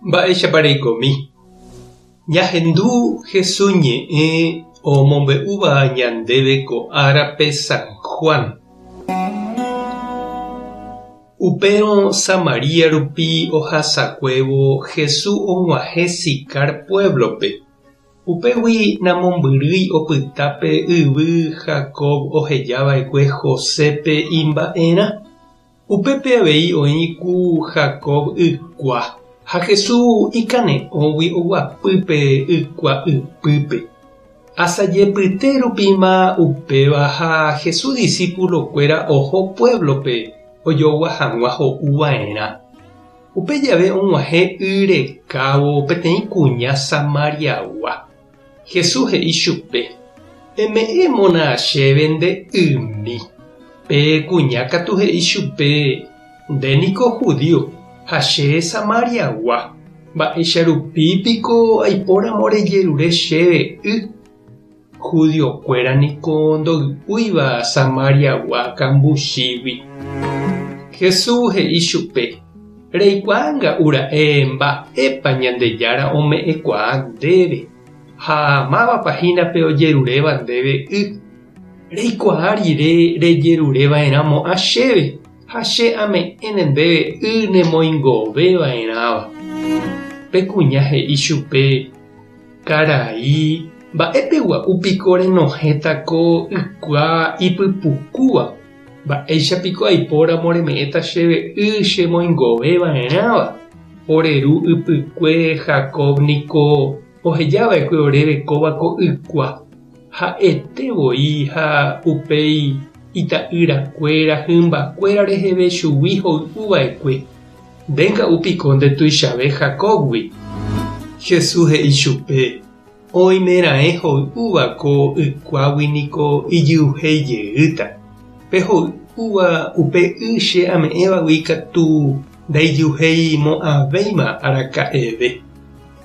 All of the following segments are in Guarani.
Mba'éichapa reikomi? Ñahendu Jesús ñe'ẽ omombe'úva ñandéve ko árape San Juan. Upérõ Samaria rupi ohasakuévo Jesús og̃uahẽ Sicar puéblope. Upégui namombyrýi opyta pe yvy Jacob oheja va'ekue Josépe imba'erã. Upépe avei oĩ ku Jacob ykua, ha Jesús ikane'õgui oguapy pe ykua ypýpe. Asajepyte rupíma upéva ha Jesús disípulokuéra oho puévlope ojogua hag̃ua ho'u va'erã. Upe jave og̃uahẽ y rekávo peteĩ kuña Samariagua. Jesús he'i chupe, Eme'ẽmona chéve nde ymi. Pe kuña katu he'i chupe, Nde niko judío, ha che Samariagua, mba'éicha rupi piko aipóramo rejerure chéve y? Judiokuéra niko ndoy'úiva Samariagua kambuchígui. Jesús he'i chupe, Reikuaa nga'u ra'e mba'épa Ñandejára ome'ẽkuaa ndéve, ha mávapa hína pe ojeruréva ndéve y. Reikuaa rire rejerure va'erãmo'ã chéve, ha che ame'ẽne ndéve y nemoingove va'erãva. Pe kuña he'i chupe, Karai, mba'épe gua'u piko renohẽta ko ykua ipypukúva? Mba'éicha piko aipóramo reme'ẽta chéve y chemoingove va'erãva? Ore ru ypykue Jacob niko oheja va'ekue oréve kóva ko ykua. Ha'ete voi ha upéi ita'yrakuéra hymbakuéra reheve chugui hoy'u va'ekue. Nde nga'u piko ndetuichave Jacóbgui? Jesús he'i chupe, Oimeraẽ hoy'úva ko ykuágui niko ijyuhéi jeýta. Pe hoy'úva upe y che ame'ẽvagui katu ndaijyuhéi mo'ãvéima araka'eve.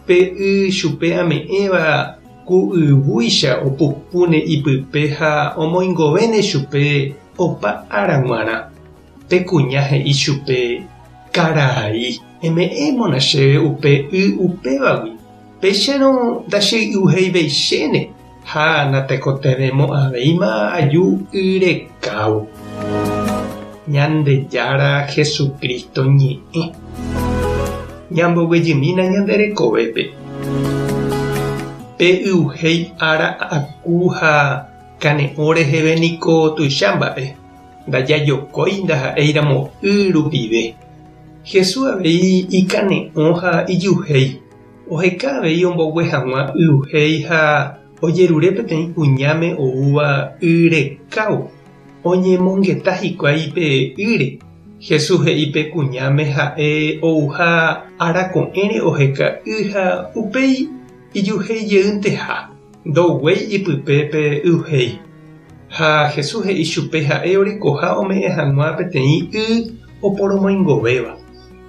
Pe y chupe ame'ẽva ku yvúicha opupúne ipype ha omoingovéne chupe opa ára g̃uarã. Pe kuña he'i chupe, Karai, eme'ẽmona chéve upe y upévagui, péicharõ ndachey'uheiveichéne ha natekotevẽmo'ãvéima aju y rekávo. Ñandejára Jesucristo ñe'ẽ. Ñamboguejymína ñande rekovépe. Pe y'uhéi ára aku ha kane'õ reheve niko tuicha mba'e. Ndajajokói ndaha'éiramo y rupive. Jesús avei ikane'õ ha ijuhéi. Oheka avei ombogue hag̃ua y'uhéi ha ojerure peteĩ kuñáme oúva y rekávo. Oñemongeta hikuái pe ýre. Jesús he'i pe kuñáme ha'e ouha arako'ẽre oheka y ha upéi ijuhéi jeýnteha. Ndoguéi ipype pe y'uhéi. Ha Jesús he'i chupe ha'e orekoha ome'ẽ hag̃ua peteĩ y oporomoingovéva,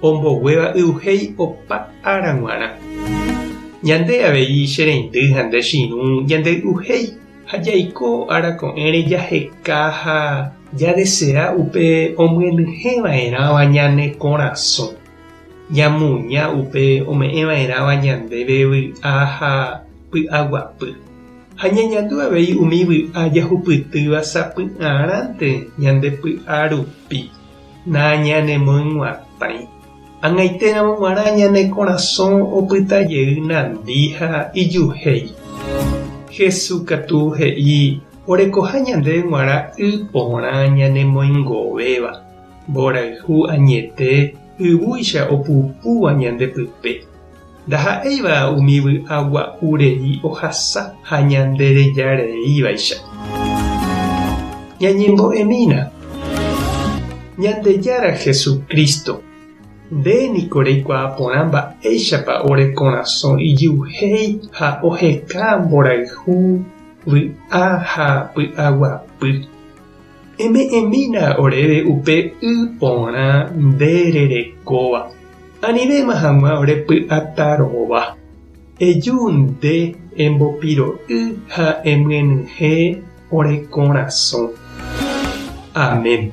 omboguéva y'uhéi opa ára g̃uarã. Ñande avei che reindy ha nde che irũ ñande y'uhéi ha jaiko ára ko'ẽre jaheka ha jadesea upe omyenyhẽ va'erãva ñane korasõ, ñamuña upe ome'ẽ va'erãva ñandéve vy'a ha py'aguapy. Ha ñañandu avei umi vy'a jahupytýva sapy'arãnte ñande py'a rupi, nañanemoyg̃uatãi. Ag̃aitéramo g̃uarã ñane korasõ opyta jey nandi ha ijuhéi. Jesús katu he'i orekoha ñandéve g̃uarã y porã ñanemoingovéva, mborayhu añete yvúicha opupúva ñande pype. Ndaha'éiva umi vy'a gua'u rei ohasa ha ñande reja reívaicha. Ñañembo'emína. Ñandejára Jesucristo, nde niko reikuaa porã mba'éichapa ore korasõ ijyuhéi ha oheka mborayhu, vy'a ha py'aguapy. Eme'ẽmína oréve upe y porã nde rerekóva, anivéma hag̃ua ore py'atarova. Eju nde embopiro'y ha emyenyhẽ ore korasõ. Amén.